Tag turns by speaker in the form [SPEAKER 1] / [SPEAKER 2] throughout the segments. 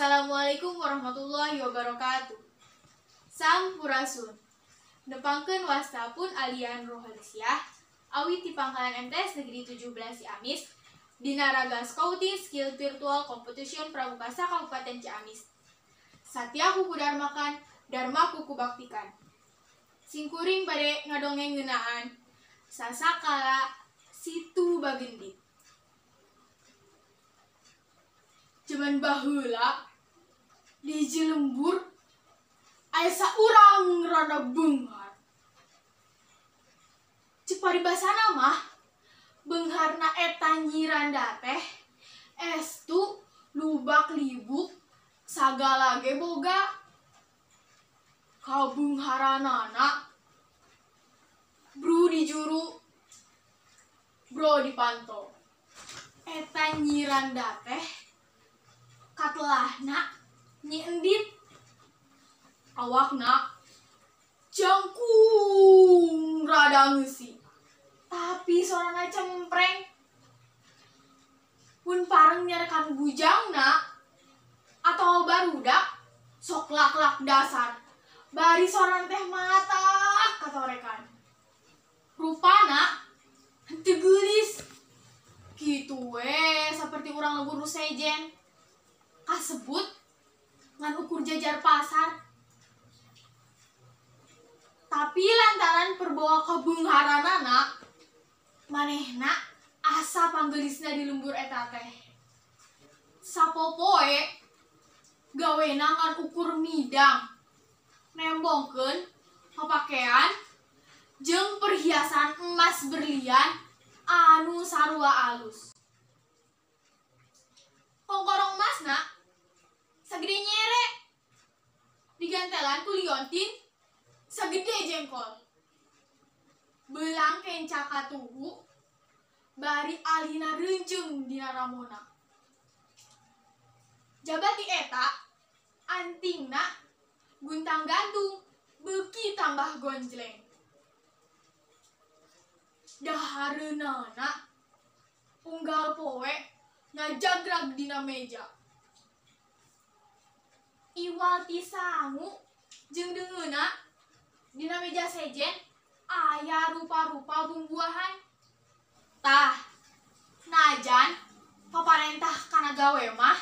[SPEAKER 1] Assalamualaikum warahmatullahi wabarakatuh. Sampurasun. Nepangkeun wasta pun Alian Roholisiah awi ti pangkalan MTS Negeri 17 Ciamis dina raga Scouting Skill Virtual Competition Pramuka Kabupaten Ciamis. Satya kuku darmakan, dharma kuku baktikan. Singkuring bade ngadongeng ngeunaan sasakala Situ Bagendit. Jaman baheula di Jilembur aya saurang rada beunghar. Ceuk paribasana mah beungharna eta Nyi Randa teh estu lubak libuk sagala ge boga. Kabeungharanana bru di juru bro di panto. Eta Nyi Randa teh katelahna Nyi Endit, awakna jangkung rada ngeusi, tapi sorana cempreng. Mun pareng nyarekan bujangna atau barudak sok lak-lak dasar, bari sorana teh matak katorekan. Rupana henteu geulis, kitu we saperti urang lembur nu sejen. Kasebut ngan ukur jajar pasar. Tapi lantaran perbawa kabeungharanana, manehna asa panggelisna di lembur eta teh. Sapopoe gawena ngan ukur midang, nembongkeun papakean jeung perhiasan emas berlian anu sarua alus. Kongkorong emasna sagede nyere, digantelan ku liontin sagede jengkol. Belang kenca katuhu bari alina reunceung dina ramona. Jabat di eta antingna guntang gantung beuki tambah gonjleng. Dahareunana unggal poe ngajagrag dina meja. Iwal ti sangu jeung deungeunna dina meja sejen aya rupa-rupa bumbuahan. Tah, najan paparentah kana gawe mah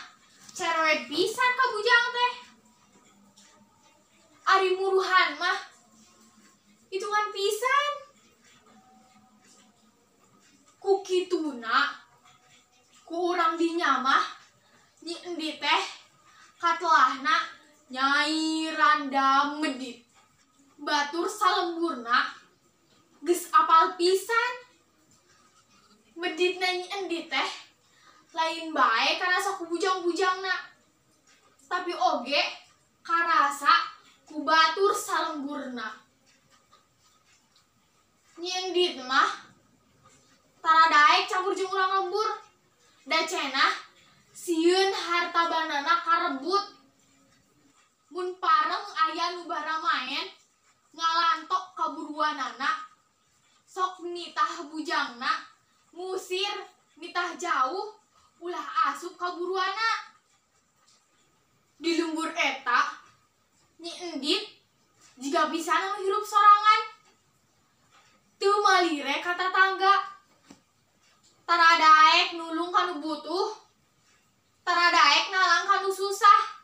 [SPEAKER 1] cerewet pisan ka bujang teh. Ari muruhan mah hitungan pisan. Ku kituna ku urang dinya mah Nyi Endit teh katelahna Nyai Randa Medit. Batur salemburna geus apal pisan. Meditna Nyi Endit teh lain bae kana sok bujang-bujangna, tapi oge karasa ku batur salemburna. Nyi Endit mah tara daek campur jeung urang lembur, da cenah sieun harta bandana karebut. Mun pareng aya nu baramaen ngalantok kaburuanana, sok nitah bujangna ngusir nitah jauh ulah asup kaburuana. Di lembur eta Nyi Endit jiga pisan anu hirup sorangan, teu malire ka tatangga, tara daek nulung kanu butuh, tara daek nalang kanu susah.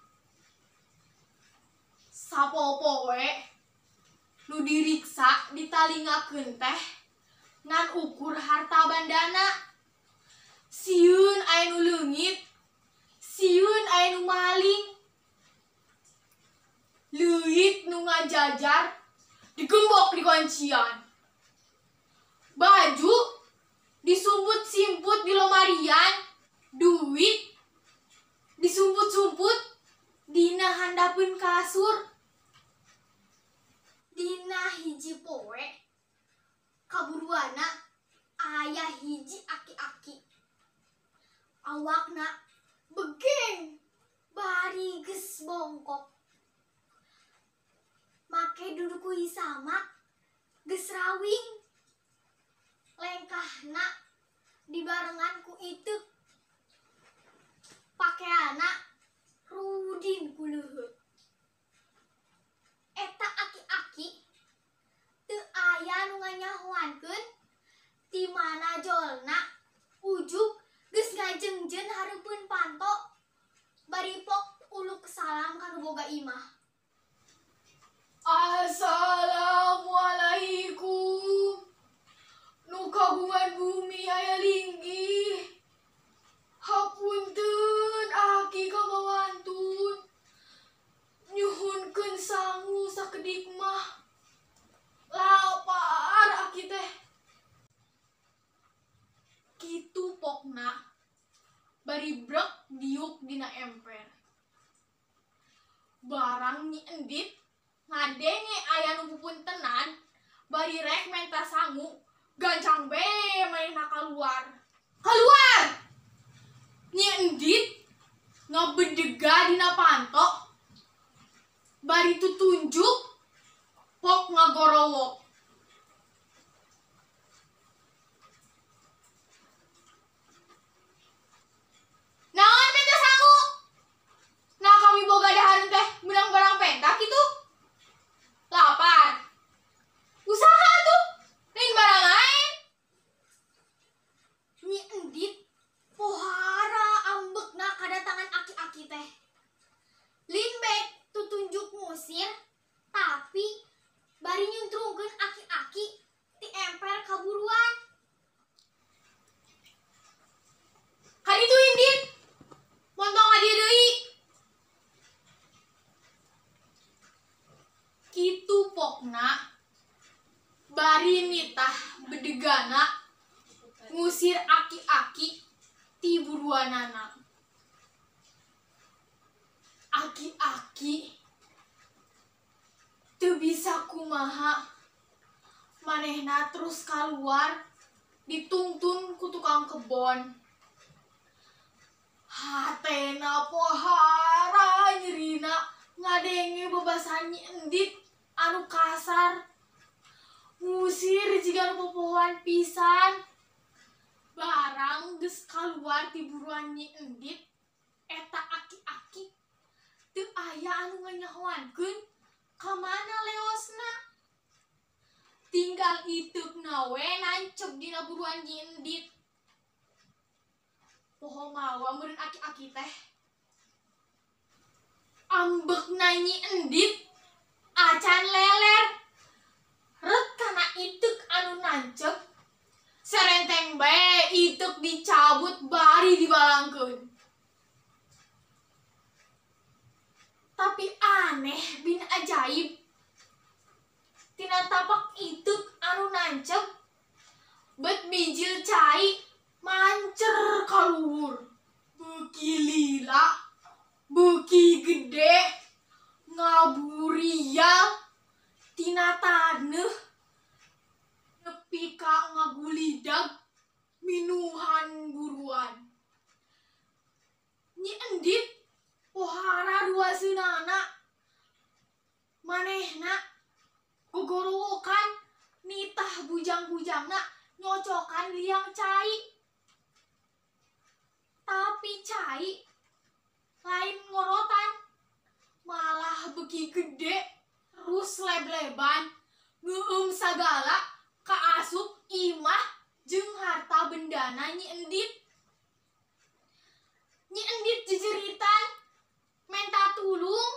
[SPEAKER 1] Sapopoe nu diriksa ditalingakeun teh ngan ukur harta bandana. Sieun aya nu leungit, sieun aya nu maling. Leuit nu ngajajar digembok di kuncian. Baju disumput-simput di lomarian, duit disumput-sumput dina handapeun kasur. Dina hiji poe kaburuana aya hiji aki-aki, awakna begeng bari geus bongkok, make duduk sama geus rawing, lengkahna dibarengan ku iteuk, pakeana salam ka nu boga imah. Assalamualaikum. Nu kagungan bumi aya linggih. Hapunten aki kamawantun. Nyuhunkeun sangu sakedik mah. Lapar aki teh. Kitu pokna bari brek diuk dina emper. Barang Nyi Endit ngadenge aya nu pupuntenan bari rek menta sangu gancang be manehna kaluar. Kaluar! Nyi Endit ngabedega dina panto bari tutunjuk pok ngagorowok. Naon menta sangu? Nah kami boga dahareun teh meunang barang penta kitu. Lapar. Usaha tuh, lain barang lain. Nyi Endit pohara ambekna kadatangan aki-aki teh. Linbek tutunjuk ngusir, tapi bari nyuntrungkeun aki-aki ti emper kaburuan. Kaditu Indit, montong ka dieu deui. Kitu pokna bari nitah bedegana ngusir aki-aki ti buruanana. Aki-aki teu bisa kumaha, manehna terus kaluar ditungtun ku tukang kebon. Hatena pohara nyerina ngadenge bebasan Nyi Endit anu kasar ngusir jiga nu popohoan pisan. Barang geus kaluar ti buruan Nyi Endit, eta aki-aki teu aya anu nganyahoankeun ka mana leosna. Tinggal iteukna we nancep dina buruan Nyi Endit. Poho mawa meureun aki-aki teh. Ambekna Nyi Endit acan leler, ret kana iteuk anu nancep, serenteng bae iteuk dicabut bari dibalangkeun. Tapi aneh bin ajaib, tina tapak iteuk anu nancep bet bijil cai mancer kaluhur. Beuki lila, beuki gede, ngaburial tina taneuh nepi ka ngagulidag minuhan buruan. Nyi Endit pohara ruaseunana, manehna gogorowokan nitah bujang-bujangna nyocokan liang cai. Tapi cai lain ngorotan, malah beuki gede terus leb-leban ngeueum sagala kaasup imah jeung harta bendana Nyi Endit. Nyi Endit jejeritan menta tulung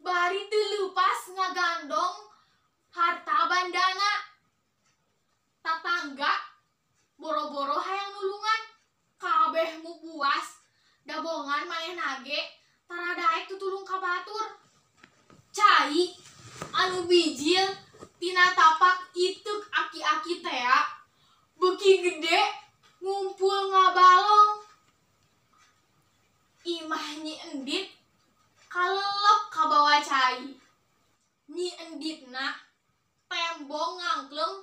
[SPEAKER 1] bari teu leupas ngagandong harta bandana. Tatangga boro-boro hayang nulungan, kabeh mu puas dabongan manehna ge tara daek tutulung ka batur. Cai anu bijil tina tapak iteuk aki-aki tea beuki gede ngumpul ngabalong. Imah Nyi Endit kalelep kabawa cai. Nyi Enditna tembong ngangkleng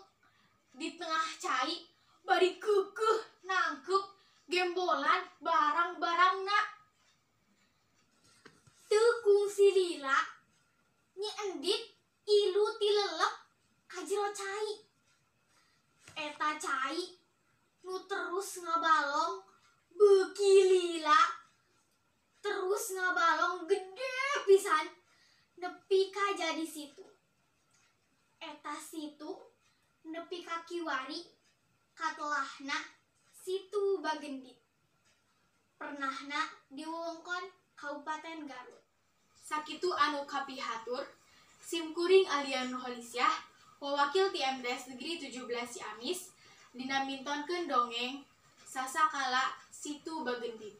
[SPEAKER 1] di tengah cai bari keukeuh nangkep gembolan barang-barangna. Teu kungsi lila Nyi Endit ilu ti lelep ka jero cai. Eta cai nu terus ngabalong beuki lila, terus ngabalong gede pisan nepi ka jadi situ. Eta situ nepi ka kiwari katelahna Situ Bagendit. Pernahna di wewengkon Kabupaten Garut. Sakitu anu kapihatur, sim kuring Alian Nurholisyah, wawakil ti MTS Negeri 17 Ciamis, dina mintonkeun dongeng Sasakala Situ Bagendit.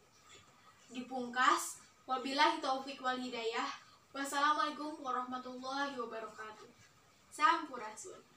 [SPEAKER 1] Dipungkas, wabillahi taufik wal hidayah. Wassalamualaikum warahmatullahi wabarakatuh. Sampurasun.